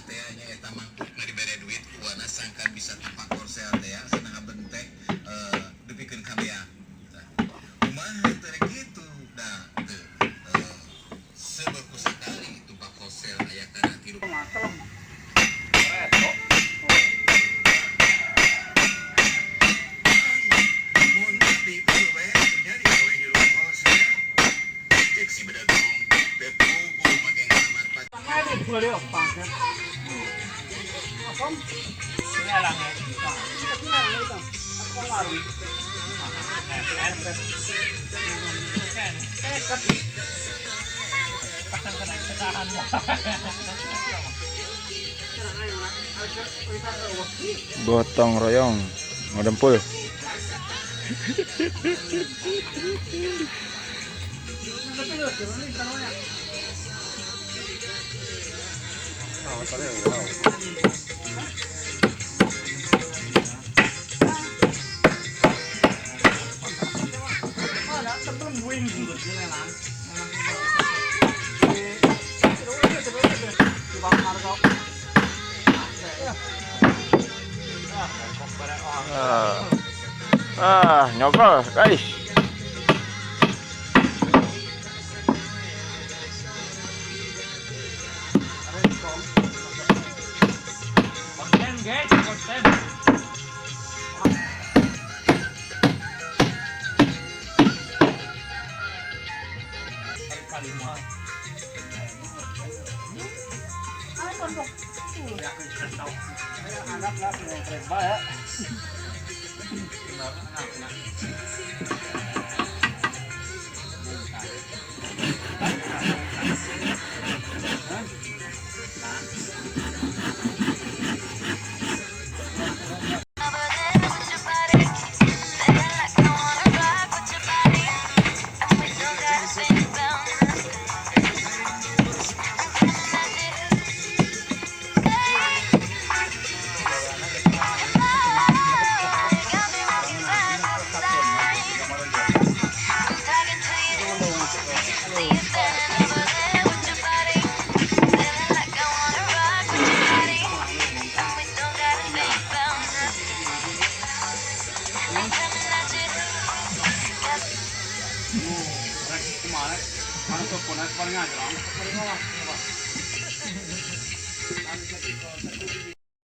teh nya eta mangkuk na dibere duit kuana sangkan bisa tumpak korsel teh ya senang ngabentek depikeun kabea. Tah, kumaha teh rek kitu da teu sebeku sakali tumpak korsel aya kana 3. Mun abdi we nya digawe juru korsel. Cek si bedegong teu puguh make ngalamar pacar. Gotong royong ngodempul. Nyokol guys. Konten guys, konten. Kali mah.